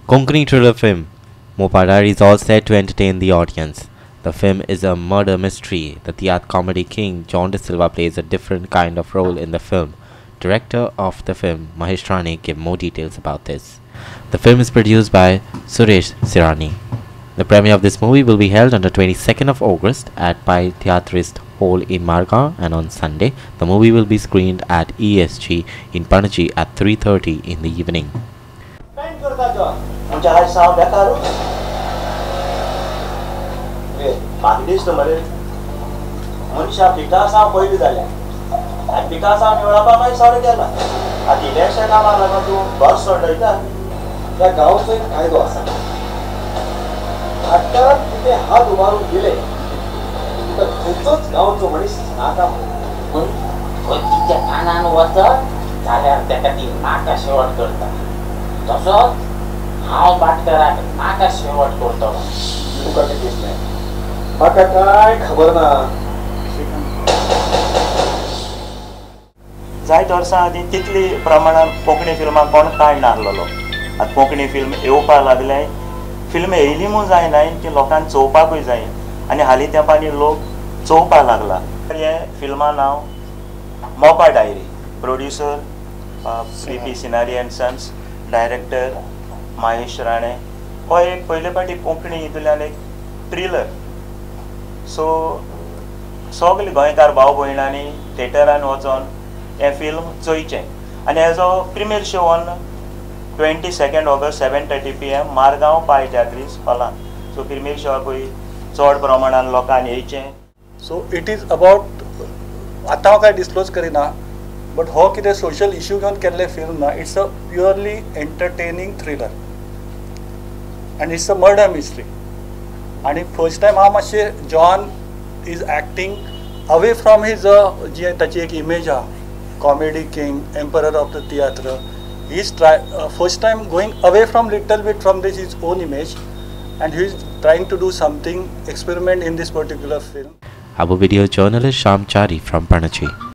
Konkani thriller film Mopa Diary is all set to entertain the audience. The film is a murder mystery. The Tiatr comedy king John D'Silva plays a different kind of role in the film. Director of the film Mahesh Rane gave more details about this. The film is produced by Suresh Sirani. The premiere of this movie will be held on the 22nd of August at Pai Tiatrist Hall in Margao, and on Sunday the movie will be screened at ESG in Panaji at 3:30 in the evening. त्या गांवचो एक कायदो आसा, हाटार कितें हात उबारून गेले तर खंयचोच गांवचो मनीस नाका पूण खंय तिच्या कानान वचत जाल्यार ताका ती नाका शेवट करता, तसोच हांव भाटकाराक नाका शेवट करतलो. तुका कितें दिसलें? म्हाका कांय खबर ना. जायत वर्सां आदीं तितली प्रमाणान कोंकणी फिल्मां कोण काडनासलेलो. आतां कोंकणी फिल्म येवपाक लागलें. फिल्म येयली म्हूण जायना की लोकांक चोवपाकूय जाय आनी हालीं तेंपानी लोक चोवपाक लागला. हें फिल्मा नांव Mopa diary. Producer P P Sinari and sons, director Mahesh Rane. हो एक पयले फावटी कोंकणी हितूंतल्यान एक थ्रिलर. सो सगले गोंयकार भाव भयणांनी थिएटरान वचोन हें फिल्म चोयचें आनी हेजो premiere show on 22 August 7:30 PM Margao Pai Tiatrist हॉलान. So premier शोआकूय चड प्रमाणान लोकांनी येयचें. सो it is about, आतां हांव कांय डिस्क्लोज करिना, बट हो कितें सोशल इश्यू घेवन केल्लें फिल्म ना. It's a purely entertaining thriller and it's a murder mystery. आनी फर्स्ट टायम हांव मातशें John is acting away from his जी ताची एक इमेज आहा, comedy king, emperor of the tiatr. He is first time going away from little bit from this his own image, and he is trying to do something experiment in this particular film. Our video journalist Sham Chari from Panaji.